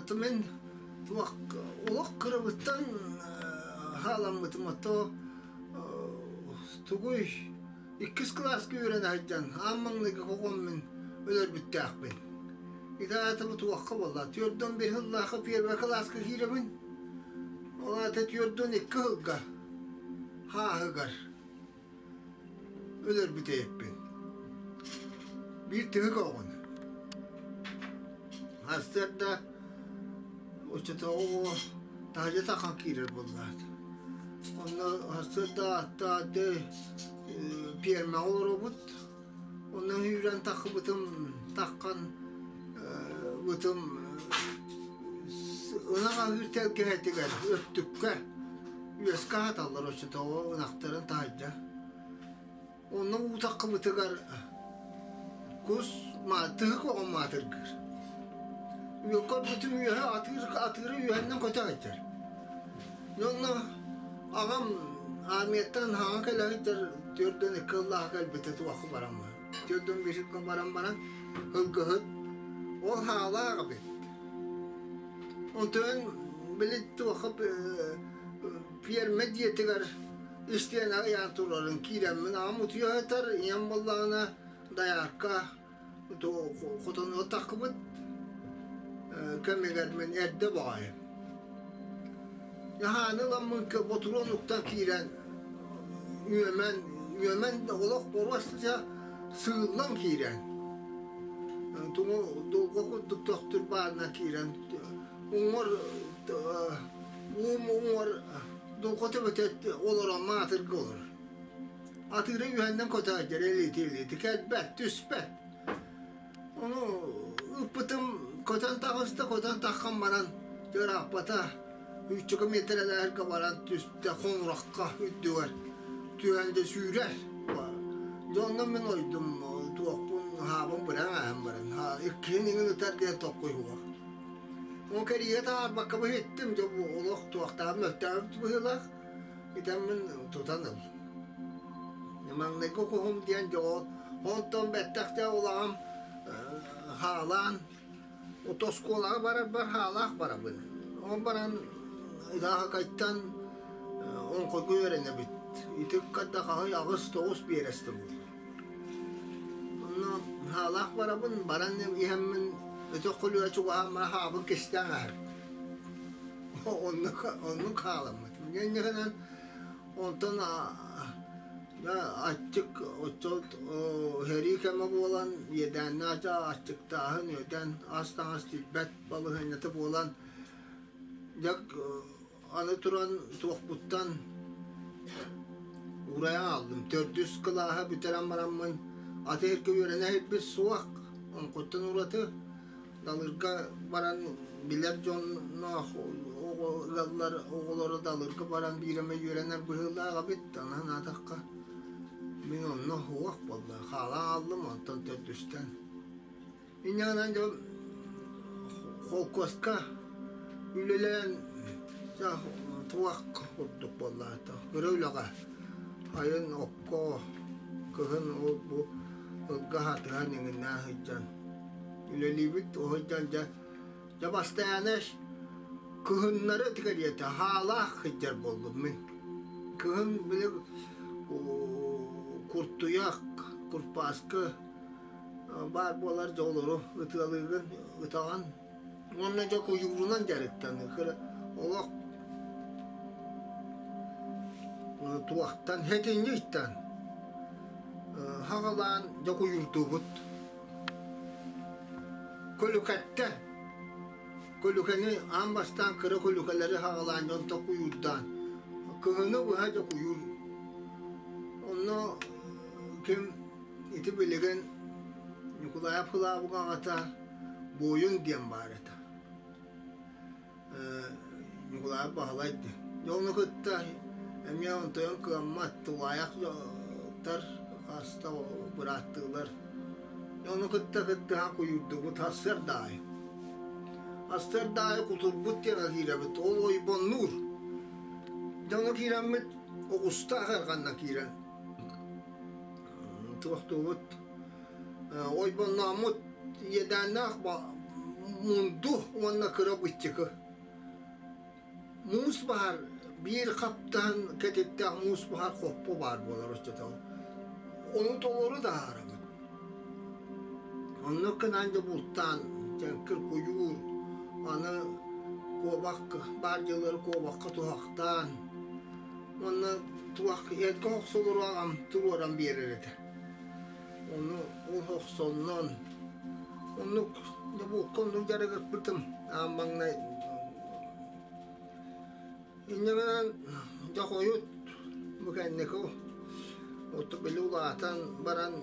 Ото мин туох олох кырабыттан хааламмытым ото тугуй иккис кылааска үөрэнэ сылдьан аан маҥнайгы оҕом мин өлөрбүттээхпин. Ити аата бу туохха буолла? 45 сыллаахха первый кылааска киирэбин. Ол аата 42 сылга хааһыгар өлөрбүт эбиппин. Биир тыһык оҕону. Сарсыарда оччотооҕу оҕо таһырдьа таххан киирэр буоллаат. Онно сарсыарда аттаады пиэрмэҕэ олоробут. Онно үүрэн таххыбытым таххан бытым ынах аһыыр тэлгэһэтигэр өттүккэ үөскэ аһаталлар оччотооҕу ынахтарын таһырдьа. Онно уу таххыбытыгар кус тыһык оҕом маатыргыыр. Көрбүтүм үөһэ атыыр атыыры үөһэннэн көтө сылдьар. Онно аҕам армияттан хаҥа кэлэ сылдьар 42 сыллаах кэлбитэ туохха бараммын. 41 баран баран ылгыһыт ол хаалаах эбит. Онтон били туохха пиэрмэ дьиэтигэр истиэнэ ыйаан турарын киирэммин аҕам утуйа сытар, ийэм буоллаҕына дайаарка хотонугар таххыбыт кэмигэр мин эрдэ баҕайым. Наһааны ыламмын ботуруон уктан киирэн үөмэн, үөмэн олох боруостата сыыллан киирэн тугу долго курдук төхтүр баарынан киирэн уҥуор уум уҥуор дулҕа төбөтө олорон маатырга олорор. Атыыра үһэннэн көтөөдьөр илиити-илиити кэлбэт, түспэт. Ону ыппытым көтөн таҕыста, көтөн таххан баран ырааппата. Үччүкэ миэтэрэлэргэ баран түстэ хоҥурахха үрдүгэр түһэн дьэ сүүрэр. Дьэ онно мин ойдум туохпун хаабын быраҥ ааһан баран иккиһин иҥин ытар диэн токкуй суох. Ол кэриҥэ таһаарбакка быһыттым дьэ бу олох туохтааҕым мөлтөөбүт быһыылаах. Итэммин тутан ыл. Маҥнайгы куһум диэн дьоҕо онтон бэттэхтэ улаҕам хаалаан от оскуолаҕа барарбар хаалаах барабын. Ол баран Ытаахыкайтан оҥхойго үөрэнэбит. Ити кытта хаһый 8-9 биэрэстэ буолуо. Онно хаалаах барабын, баран иһэммин өтөх көлүө чугаһааммар хаабын кистээн аһар. Оннук, оннук хааламмыт. Инньэ онтон аччык оччо сэрии кэмэ буолан иэдээннээх аччыктааһын үөдэн ас-таҥас тиийбэт балаһыанньата буолан дьэ аны туран туохпуттан уурайан хааллым. Төрдүс кылааһы бүтэрэн бараммын аты иһиргэ үөрэнэ иһиппит суох оҥкуттан ураты Далырга баран билэр дьонноох оҕо ыаллар оҕолоро Далырга баран биир эмэ үөрэнэр быһыылаах эбит. Аны санаатахха мин онно суох буолла. Хаалан хааллым онтон төрдүстэн. Инньэ гынан дьон холкуоска үлэлээн туох курдук буоллаата. Кыра үлэҕэ айын окко кыһын ол бу ылга хатыһан иҥиннээн сылдьан Үлэлиибит уһуйдан дьэ дьэ бастайаана кыһыннары кэриэтэ хаалаах сылдьар буоллум мин. Кыһын били куртуйах, курпааскы баар буолар дьэ олору ытыалыыгын, ытаҕын. Уонна дьэ куйуурунан дьарыктаныы кыра олох туохтан хэтинньийтан хаҕалаан дьэ куйуурдуубут. Көлүкэттэн көлүкэни аан бастаан кыра көлүкэлэри хаҕалаан дьонтон куйуурдаан кыһыны быһа дьэ куйуур. Онно ким ити билигин Ньукулаайап Кылаабык аҕата Буойун диэн баар этэ. Ньукулаайап Баһылай диэн. Дьэ ону кытта эмиэ онтойон кыаммат тулаайахтар хаста бырааттыылар. Дьэ ону кытта кыттыһан куйуурдубут сарсыарда аайы. Сарсыарда аайы кутурбут диэҥэ киирэбит. Ол ойбоннуур. Дьэ ону киирэммит оҕустаах эрҕанна киирэн туохтуубут ойбоннооммут иэдээннээх. Мунду уонна кыра быччыкы. Муус баһар биир хаптаһын кэтиттээх муус баһар хоппо баар буолар оччотоҕу. Ону толору таһаарабыт. Оннук гынан дьэ бултаан дьэҥкир куйуур, аны куобах баар дьыллары куобахха туһахтаан уонна туох эргэ охсолору аҕам туруоран биэрэр этэ. Ону ол охсоннон оннук булка оннук дьарыгырбытым аан маҥнай Инньэ гынан дьэ хойут бу кэнники оту били улаатан баран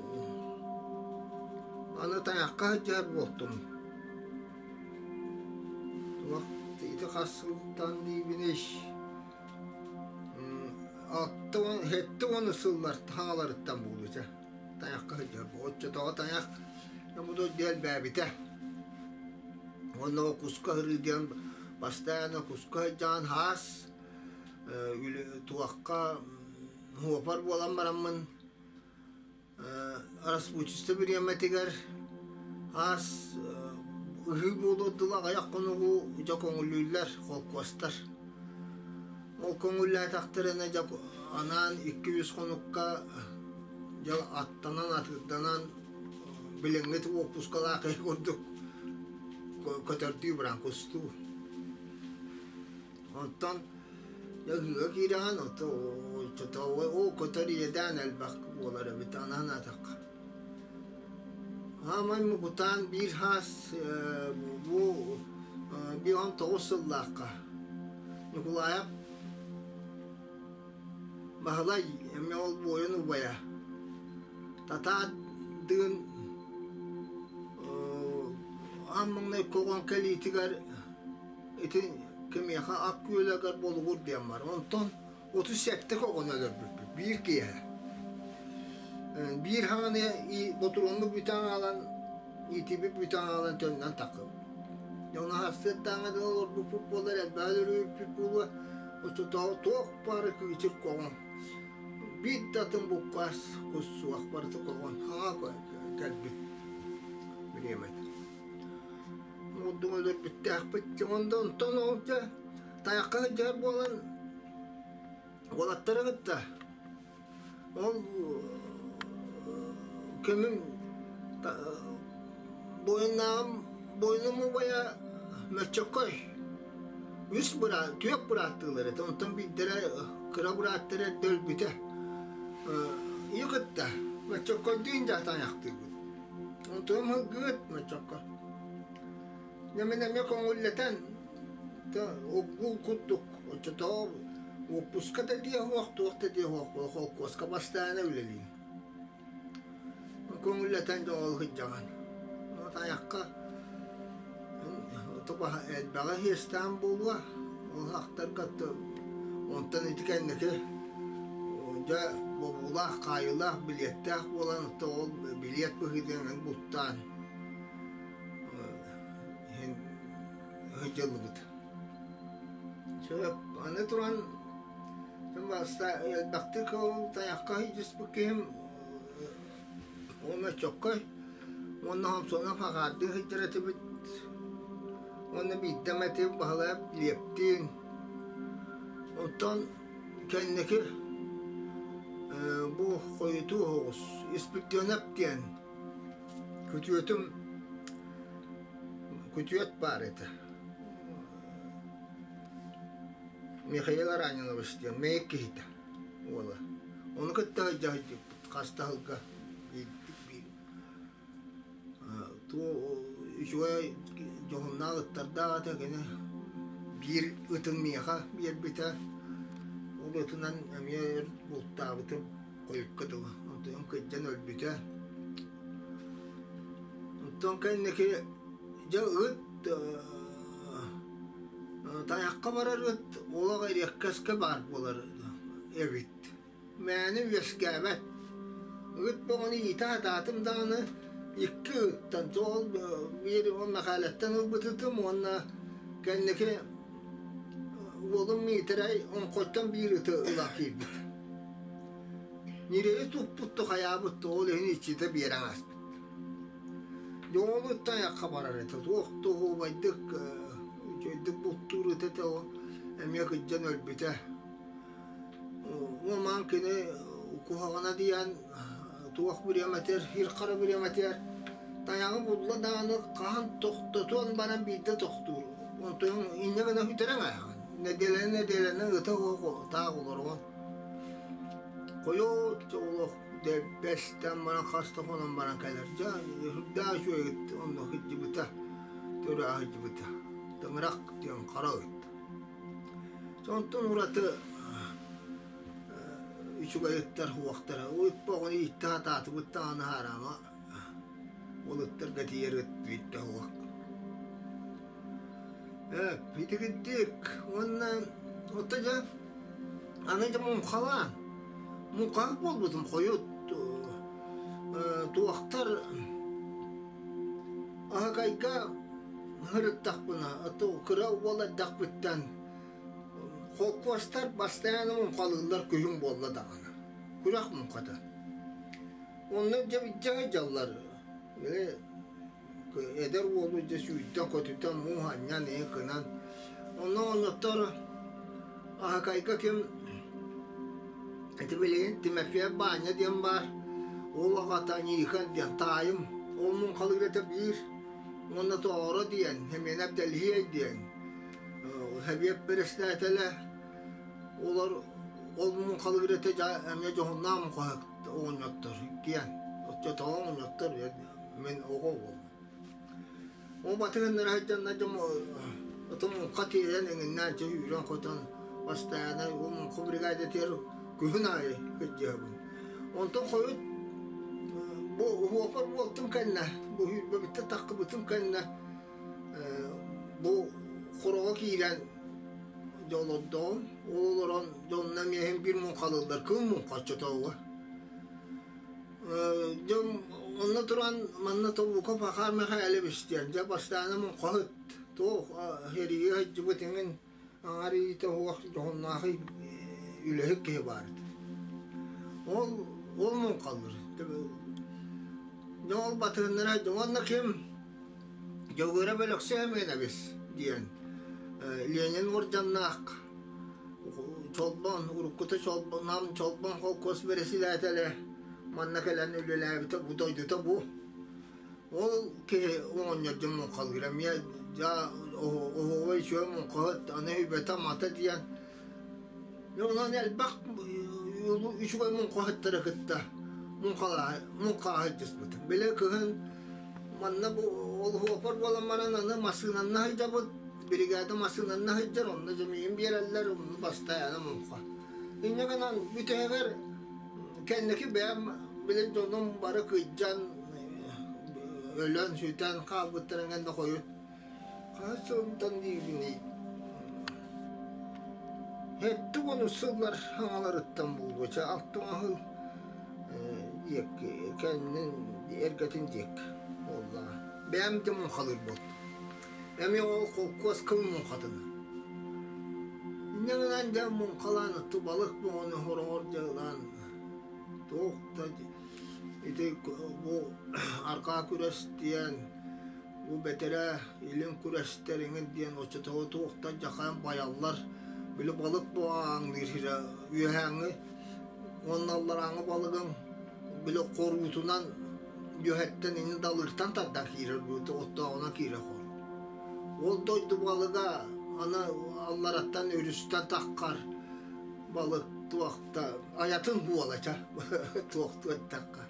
аны тайахха сылдьар буолтум. Туох ити хас сылтан диибиний 70 сыллар хаҥаларыттан буолуо тайахха сылдьар. Оччотооҕу тайах бу дэлбээбитэ. Уонна куска ырыы диэн бастаан куска сылдьан хаас туохха муопар буолан бараммын распутиста бириэмэтигэр аас ыһыы буолуор дылы аҕыйах хонугу дьэ көҥүллүүллэр холкуостар. Ол көҥүллээтэхтэринэ дьэ анаан 2-3 хонукка дьэ аттанан атыырданан билиҥҥи уоппускалаах киһи курдук көтөрдүү баран кустуу. Онтон ыһыыга киирэҕин ол көтөр иэдээн элбэх буолар эбит анаан аатахха. Аамай мукутаан биир хаас бу 59 сыллаахха Ньукулаайап Баһылай эмиэ ол буойун убайа Татаардыын аан маҥнай көҕөн кэлиитигэр ити кимиэхэ ат күөлэгэр болугур диэн бар. Онтон 37 көҕөнү өлөрбүппүт биир киэһэ. Биир хаҥаны ботуруоҥҥа бүтэн аҕалан иитибит бүтэн аҕалан төннөн таххыбыт. Дьону сарсыардааҥҥа дылы олорбуппут буоллар элбэҕи өлөрүүппүт буолуо. Оччотооҕу туох баара күүтүр көҕөн. Биир да атын буккаас кус суох барыта көҕөн хаҥа кэлбит бириэмэтэ. Мурдуҥ өлөрбүттээхпит. Онтон ол дьэ тайахха сылдьар буолан уолаттары кытта ол көмүм буойуннааҕым буойунум убайа Мөччөккөй үс быраат түөрт бырааттыылар этэ онтон биирдэрэ кыра бырааттара эрдэ өлбүтэ ийэ кытта Мөччөккөйдүүн дьэ тайахтыыбыт онтон ылгыыт Мөччөккө Дьэ мин эмиэ көҥүллэтэн угул курдук оччотооҕу уоппуска да диэ суох, туох да диэ суох буола холкуоска бастаана үлэлиим. Көҥүллэтэн дьэ ол сылдьаҕын. Вот айахха элбэҕи иэстээн буолуо, ол ахтарга онтон ити кэнники дьэ бобуулаах, хаайыылаах билиэттээх буолан ол билиэт быһыытынан бултаан иһин ыһдьыллыбыт. Сөп, аны туран элбэхтик ол тайахха сылдьыспыт киһим уонна чоккой уонна Хомсонов аҕаардыы сылдьар этибит уонна биирдэ эмэ Баһылайап Лиэптиин онтон кэнники бу хойутуу оҕус Испирдиэнэп диэн Күтүөтүм күтүөт баар этэ. Михаил Аранинович диэн мэйик киһитэ уола. Ону кытта сылдьа сылдьыбыппыт хас да сылга үчүгэй дьоһуннаах ыттардаах этэ кини биир ытын миэхэ биэрбитэ ол ытынан эмиэ өр бултаабытым хойукка дылы онтон кырдьан өлбүтэ Онтон кэнники дьэ ыт тайахха барар ыт олох эриэккэскэ баар буолар эбит. Мээнэ үөскээбэт. Ыт бөҕөнү иитэ сатаатым даҕаны икки ыттан ол биир ол Мэхээлэттэн ылбыт ытым уонна кэнники уолум Миитэрэй оҥхойтон биир ыты ыла киирбит. Ньирэйи туппут да хайаабыт да ол иһин иччитэ биэрэн ааспыт. Дьоҕулуттан айахха барар этэ. Туох туһуубайдык үчүгэйдик бултуур ыт этэ ол эмиэ кырдьан өлбүтэ. Уомаан кини куһаҕана диэн туох бириэмэтигэр, хир-хара бириэмэтигэр тайаҕы булла даҕаны хаһан тохтотуон баран биирдэ тохтуур. Онтон инньэ гына сүтэрэн ааһаҕын. Нэдиэлэнэн нэдиэлэнэн ыта таах олороҕун. Хойут олох бэстэн баран хас да хонон баран кэлэр. Дьэ сүрдээх үчүгэй ыт онно сылдьыбыта, төрөө сылдьыбыта. Тыҥырах диэн хара ыт. Онтон ураты үчүгэй ыттар уохтара. Ыт оҕону ииттэ сатаатыбыт даҕаны хараама ол ыттарга тиийэр ыт бүттэ уох. Ээ, итигирдик уонна отто дьэ аны дьэ муҥхалаан муҥхаһыт буолбутум хойут туохтар Аһакайга сырыттахпына, кыра уол эрдэхпиттэн холкуостар бастайааны муҥхалыыллар күһүн буолла даҕаны. Күрэх муҥхата. Онно дьэ илдьэ сылдьаллар. Били эдэр уолу дьэ сүүрдэн-көтүтэн, муус анньан, ийэ гынан. Онно оҕонньоттор Аһакайга ким ити билигин Тимофей Баанньа диэн баар, ол аҕата Никон диэн таайым, ол муҥхалыыр этэ биир уонна Тооро диэн, Семенов Дэлиһиэй диэн сэбиэт бэрэссэдээтэлэ олор ол муҥхалыыр этэ эмиэ дьоһуннаах муҥхаһыт оҕонньоттор иккиэн оччотооҕу оҕонньоттор мин оҕо уолум Ол батыһыннара сылдьаннар дьон ото муҥха тиэйэн эҥиннээн чэ үүрэн-хотон бастайаана ол муҥха бригадатыгар күһүн аайы сылдьыһабын. Онтон хойут бу уһуопар буолтум кэннэ, бу сүүрбэбиттэн таххыбытым кэннэ бу хороҕо киирэн дьэ олордоҕум. Ол олорон дьонно эмиэ биир муҥхалыыллар, кыыл муҥха оччотооҕу. Дьон онно туран манна Тобуков Ахар Михайлович диэн дьэ бастааны муҥхаһыт туох сэриигэ сылдьыбыт иҥин аҥар иитэ суох дьоһуннаахый үлэһит киһи баар этэ. Ол ол муҥхаллар. Дьэ ол батыһыннара уонна ким Дьөгүөрэ Бөлөксөй Эмиэнэбис диэн Ленин уордьаннаах Чолбон, уруккута Чолбон, Нам Чолбон холкуос бэрэссэдээтэлэ манна кэлэн үлэлээбитэ бу дойдута бу. Ол киһи оҕонньор дьон муҥхалыыра эмиэ дьэ оһуобай үчүгэй муҥхаһыт, аны үбэтэ-амата диэн онон элбэх үчүгэй муҥхаһыттары кытта муҥхаа сылдьыспытым. Били кыһын манна бу олуһуопар буолан баран аны массыынанна сылдьабыт, биригээдэ массыынанна сылдьар, онно дьэ миигин биэрэллэр, онно бастайаана муҥха. Инньэ гынан бүтэһигэр кэнники бэйэм били дьонум бары кыйдьан өлөн-сүтэн хаалбыттарын кэннэ хойут Хаһыс сылтан диибиний? 73 сыллар хаҥаларыттан буолуо чэ алтыҥаһыл диэки кэннин эргэтин диэки буоллаҕа. Бэйэм да муҥхалыыр буолтум. Эмиэ ол холкуос кыл муҥхатына. Инньэ гынан дьэ муҥхалаан отту балык бөҕөнү хороҕор дьыалаан туох да ити бу арҕаа күрэс диэн Бу бэтэрээ илин күрэстэр эҥин диэн оччотооҕу туохтан дьахаан байаллар. Били балык бу ааҥныыр сирэ үөһээҥҥи уонна алларааҥҥы балыгыҥ били хоруутунан үөһэттэн иннин далыыртан тардан киирэр оттооҕунан киирэр хор. Ол дойду балыга аны аллараттан өрүстэн таххар балык туохта айатын буола ча туохтуу эттэххэ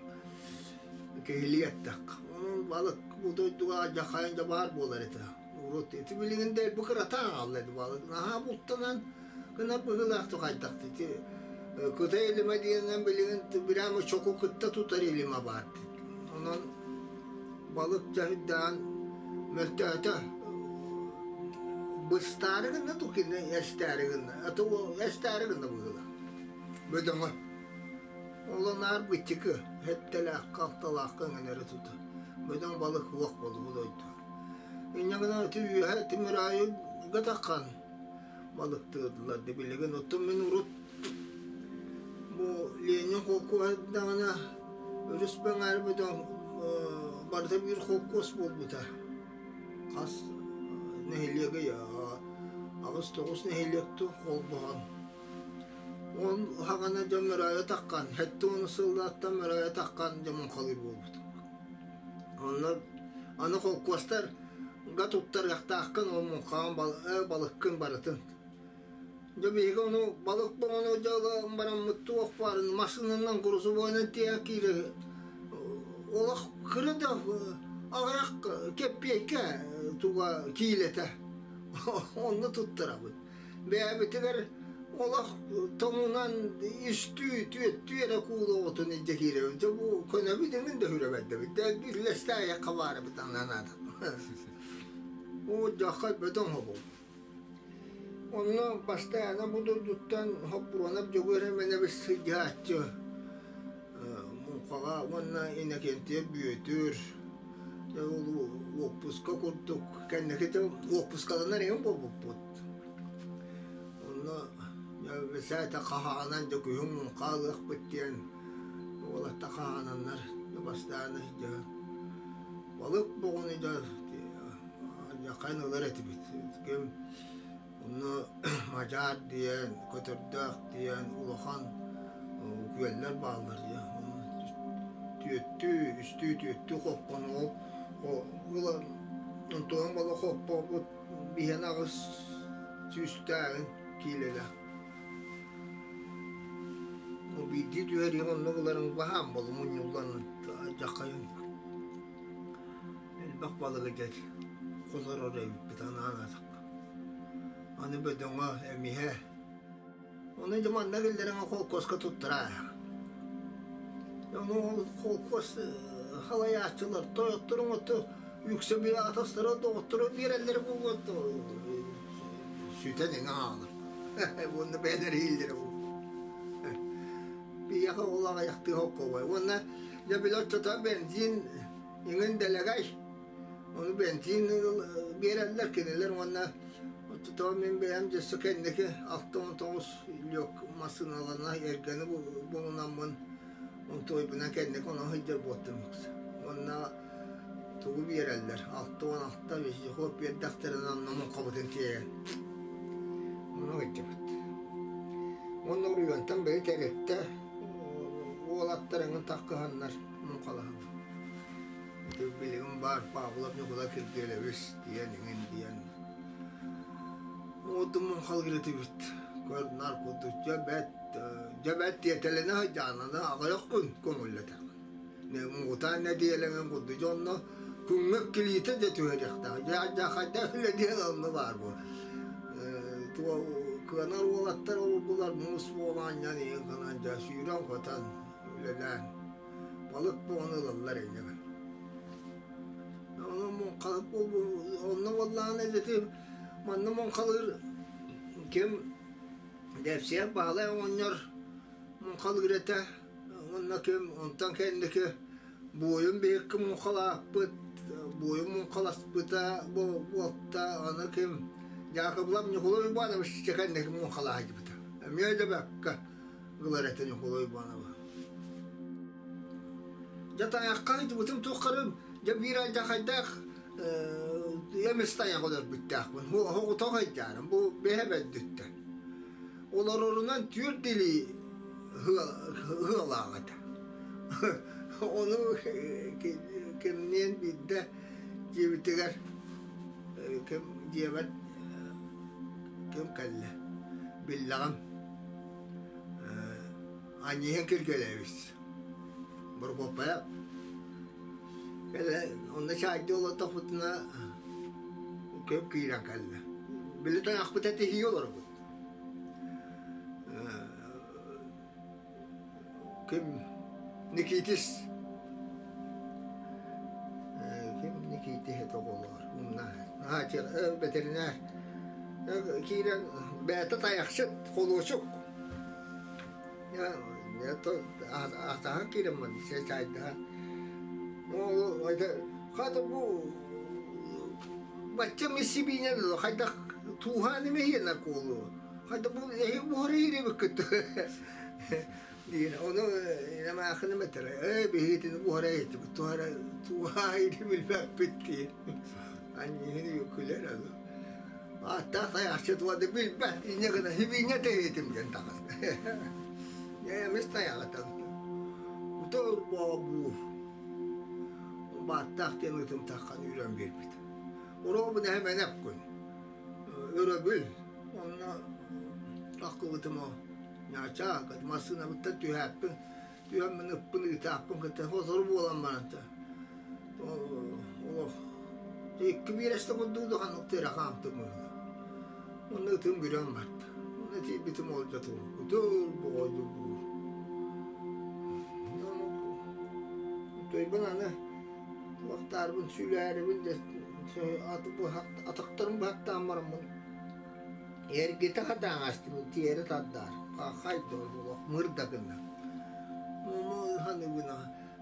киһилии эттэххэ. Онон балык бу дойдуга дьахайын да баар буолар этэ. Урут ити билигин да бу кырата аҕалла ити балык. Наһаа бултанан гына быһыылаах хайдах ити Кытай илимэ диэнинэн билигин прямо чоку кытта тутар илимэ баар. Онон балык дьаһыйдаан мөлтөөтө. Быстаары гынна тукины эстээри гынна. А то эстээри гынна быһыылаах. Бөдөҥө. Ол наар быччыкы, сэттэлээххэ, алталаахха эҥин эрэ тута. Бөдөҥ балык суох буолбут дойду. Инньэ гынан ити үөһэ тимир аайы таххан балыктыырдылар да билигин. Оттон мин урут бу Ленин холкуоһа эрдэҕинэ өрүс бэҥээр бөдөҥ барыта биир холкуос буолбута. Хас нэһилиэгэй 8-9 нэһилиэк холбоһон. Он хаҕана дьон мөрөөйө таххан, 70 сыллааттан мөрөөйө таххан дьон муҥхалыыр буолбут. Онно аны холкуостар га туттарыахтааххын ол муҥхаҕын балыккын барытын. Дьэ биһиги ону балык боҕону дьыала бараммыт туох баарын массыынанан грузовойунан тиэйэн киирэ олох кыра да аҕыйах кэппиэйкэ туга киилэтэ онно туттарабыт. Бэйэбитигэр олох тоҥунан үстүү, түөттүү эрэ куулу оҕотун илдьэ киирэбит. Дьэ бу көнөбүт иҥин да үрэбэрдэбит. Үллэстээйэххэ баарыбыт ананаата. Уу дьахха бөдөҥ хобул. Онно бастаана бу дойдуттан Хоппуруонап Дьөгүөр Эмэнэбис сылдьааччы муҥхаҕа уонна Иннокентий Бүөтүр ол уоппуска курдук кэнники уоппускаланар иһин буолбуппут. Онно бэсээтэ хаһаанан дьэ күһүн муҥха ылыахпыт диэн уолаттар хаһаананнар бастаан дьэ балык боҕуну дьэ Дьаххайын ылар этибит. Ким онно мадьаар диэн, көтөрдөөх диэн улахан күөллэр бааллар дии. Түөттүү, үстүү, түөттүү хоппону ол онтуон бала хоппобут биһэн аҕыс сүүстээҕин киилэлээх. Биирдии түһэриим оннук ыларым баһаам буолу мунньуллан дьаххайын Элбэх балыгы дьэ хоторор эбиппит анаан атахха. Аны бөдөҥө, эмиһэ. Ону дьэ манна киллэрэн холкуоска туттараа. Ону ол холкуос халайааччылар тойотторун оту үксэ биэ атастара доҕотторо биэрэллэрэ буолуо сүтэн иҥэ хаалар. Уонна бэйэлэрэ ииллэрэ буолуо. Биһиэхэ ол аҕыйахтыы холкуобай. Уонна дьэ били оччото бензин Иҥин дэлэгэй, ону бэнсиин биэрэллэр кинилэр уонна оччотоҕу мин бэйэм дьөссө кэнники 69 лёг массыыналана эргэни булунаммын онтуойбунан кэнники онон сылдьар буолтум уонна тугу биэрэллэр 66 вездеход биэрдэхтэринэ онно муҥхабытын тиэйэн онно сылдьыбыт уонна уруйуонтан бэйи тэрилтэ уолаттар эҥин таккыһаннар муҥхалаһан Ити билигин баар Павлов Ньукулай Киргиэлэбис диэн иҥин диэн уотун муҥхалыыр этибит. Көр-нар курдук дьэ бэт дьэ бэт тиэтэлэнэ сылдьаанана аҕыйах күн көҥүллэтэҕин. Муҥутаан нэдиэлэҥин курдук дьэ онно күҥҥэ иккилиитэ дьэ түһэриэхтээх. Дьэ дьэ хайдах үлэ диэн онно баар буо. Кыанар уолаттар булар муус буолаанньан иһин гынан дьэ сүүрэн-көтөн үлэлээн балык буолан ылаллар иннигэр. Онно муҥхалык онно буоллаҕына ити манна муҥхалыыр ким Дэпсиэп Баһылай оҕонньор муҥхалыыр этэ уонна ким онтон кэнники буойун биһикки муҥхалааппыт буойун муҥхаласпыта буолта аны ким Дьаакыбылап Ньукулай Уйбаанович кэнники муҥхалаһыйбыта эмиэ да бэккэ ылар этэ Ньукулай Уйбаанабы Дьэ тайахха ыйдыбытым туоххарым, дьэ биир алдьархайдаах эмис тайах өлөрбүттээхпин. Оҕотох айдаарым, бу бэһэ бэрдиттэн. Олорорунан түөрт илии ыалаах этэ. Ону кимниин биирдэ дьиэбитигэр ким дьиэбэр ким кэллэ биллэҕим Анньыһын киргэлэбит. Борокуоппайа кэлэ онно чаайдыы олордохпутуна көп киирэн кэллэ. Били тайахпыта тиһии олоробут. Ким Никитис ким Никитис это оҕолоор умна бэтэринээр киирэн бэйэтэ тайахсыт холуочук Атаһан киирэммин чайдаһан хата бу бачча миссибиинэн хайдах тууһаан эмиһиэнэ куолу хайда бу эһи буһара иирэбиккит. Диир. Ону эмээххиным этэрэ, ээ биһигитини буһара иһиттибит, туһара туһаайы билбэппит диир. Анньыһын күлэр аны. Ааттаах тайахчыт уода билбэт, инньэ гына сибиинньэ тэһиитим диэн таҕыста. Эмис тайаҕытан. Утор бообуур. Бааттаах диэн ытым таххан үүрэн биэрбит. Уруобун эһэмэнэп күн. Өрөбүл. Онно тахкыбытым ол. Ньаачаа, массыынабыттан түһээппин, түһэммин ыппын ыытааппын кытта сотору буолан баран олох икки биэрэстэ курдук улаханнык тыыра хаамтым быһыылаах. Онно ытым бүрэн барда. Онно тиийбитим ол дьэ тур боҕойдурбуур. Тойбун аны туохтаарбын сүлээрибин атахтарым быһахтаан бараммын Эргитэ хатааҥастым тиэрэ тардаар, хахай дорболох мыр да гынна. Ону ыһаныбына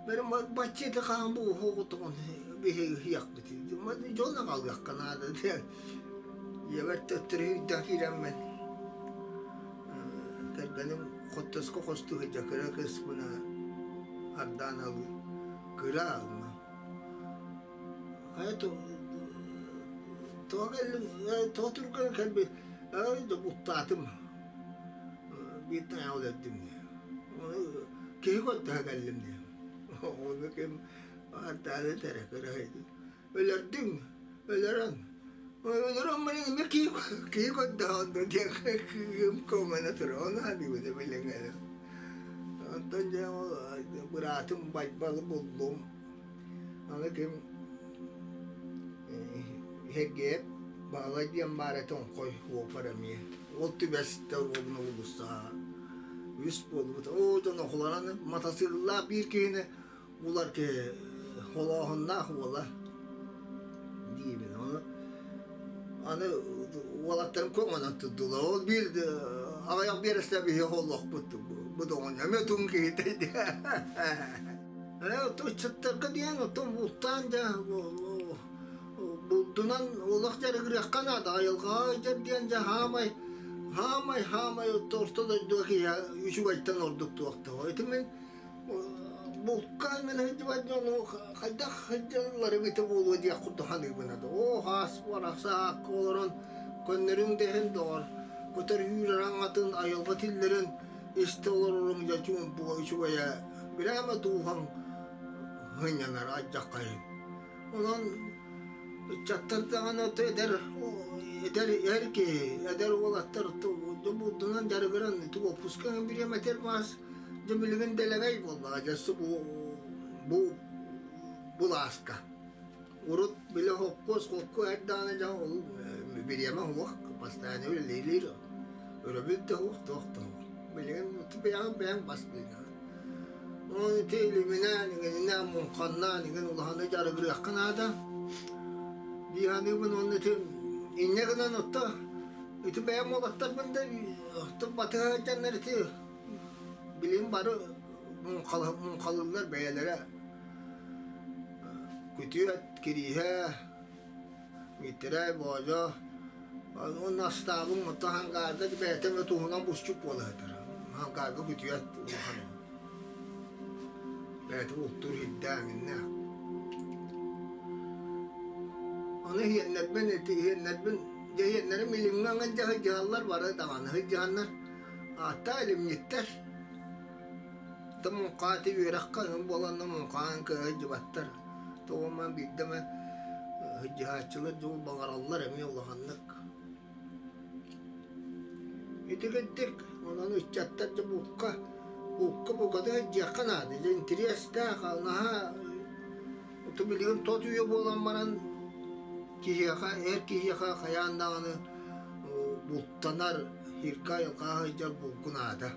бэрим бачча ити хаһан бу оҕотоҕун биһиэхпит дьон аҕалыахха наада диэн ийэбэр төттөрү сүүрдэн киирэммин кэргэним хоттоско хостуу сылдьар кыра кыыспына ардаан алыы кыра алма Хайа тоҕо кэллиҥ, тоҕо түргэн кэлбит, ай да буттаатым, биир тайаҕы өлөрдүм дии. Киһи көрдөһө кэллим дии. Ону ким ааттаан этэрэ кыраһыйды. Өлөрдүҥ, өлөрөн. Өлөрөн баран эмиэ киһи киһи көрдөһө диэн кыым көмөнө турар. Ону саныыбын билиҥҥэ. Онтон дьэ ол быраатым Байбалы буллум. Аны ким Һэргэйэп Баһылай диэн баар этэ оҥхой уопар эмиэ. Ол түбэстэ оруобуна уулуссаҕа үс буолбут. Оо дьон охуларан матасыыллаах биир киһини булар киһи холооһуннаах уола диибин. Ону аны уолаттарым көҥөнөн турдулар. Ол биир аҕыйах биэрэстэ биһи холлохпут бу доҕон эмиэ тум киһитэ Ыччаттарга диэн оттон бултаан дьэ булдунан олох дьарыгырыахха наада. Айылҕаҕа ыйдар диэн дьэ хаамай хаамай хаамай орто дойдуга киһи үчүгэйтэн ордук туохтаах. Ити мин булка мин сылдьыбат дьону хайдах сылдьаллар эбитэ буолуо диэх курдук саныыбын да. Оо хаас барахсаакка олорон көннөрүҥ дэһин доҕор көтөр үүр араҥатын айылҕа тиллэрин истэ олороруҥ дьэ чуумпуга үчүгэйэ бирээмэ дууһаҥ сынньанар алдьархайын. Онон ыччаттар даҕаны эдэр эдэр эр киһи, эдэр уолаттар булдунан дьарыгыран ити уоппуска бириэмэтигэр маас дьэ билигин дэлэгэй буоллаҕа дьэ бу бу былааска. Урут били холкуос холку эр даҕаны дьон ол бириэмэ суох, постоянно үлэлиир, өрөбүл да суох, туох да суох. Билигин бэйэҕин бэйэҥ бас билинэҕин. Онон ити илиминээн, иҥининээн, муҥханнаан иҥин улаханнык дьарыгырыахха наада. Дии саныыбын уонна ити инньэ гынан отто ити бэйэм уолаттарбын да отто батыһа сылдьаннар ити билигин бары муҥхалыыллар бэйэлэрэ Күтүөт, Кирииһэ, Миитэрэй, Боодьо уонна астаабын оттон хангаарга бэйэтэ эмэ туһунан бусчук буола сытар. Хангаарга күтүөт улахан бэйэтэ бултуур сирдээх иннээх. Аны иһиэннэрбин ити иһиэннэрбин дьэ иһиэннэрим илимҥэ аҥардьа сылдьыһаллар бары даҕаны сылдьыһаннар ааттаах илимньиттэр. Да муҥхааты үөрэххэ буоланна муҥхаан кыайа сылдьыбаттар. Тоҕо биирдэ эмэ сылдьыһааччылар дьол баҕараллар эмиэ улаханнык. Ити кырдьык, онон ыччаттар дьэ булка, булка букатын сылдьыахха наада. Дьэ интэриэстээх, наһаа билигин тот үйэ буолан баран киһиэхэ, эр киһиэхэ хайаан даҕаны бултанар, сиргэ айылҕаҕа сылдьар булку наада.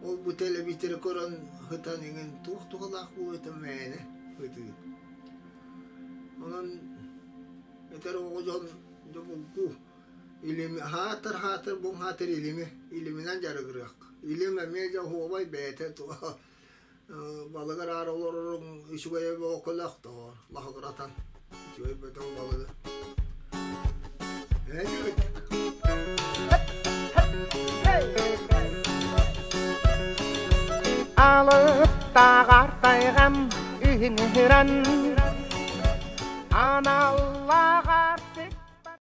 Ол бу тэлэбиисэри көрөн сытан иҥин туох туһалаах буолуо мээнэ ытыы. Онон этэр оҕо дьон булку илими хаатар хаатар бу хаатар илими илиминэн дьарыгырыах. Илим эмиэ дьэ оһуобай бэйэтэ балыгар аара олороруҥ үчүгэйэ бөҕө тоҕор лаһыгыратан үчүгэй бөдөҥ балыгы. Hey! Алыптааҕар тайҕам үһүҥүрэн.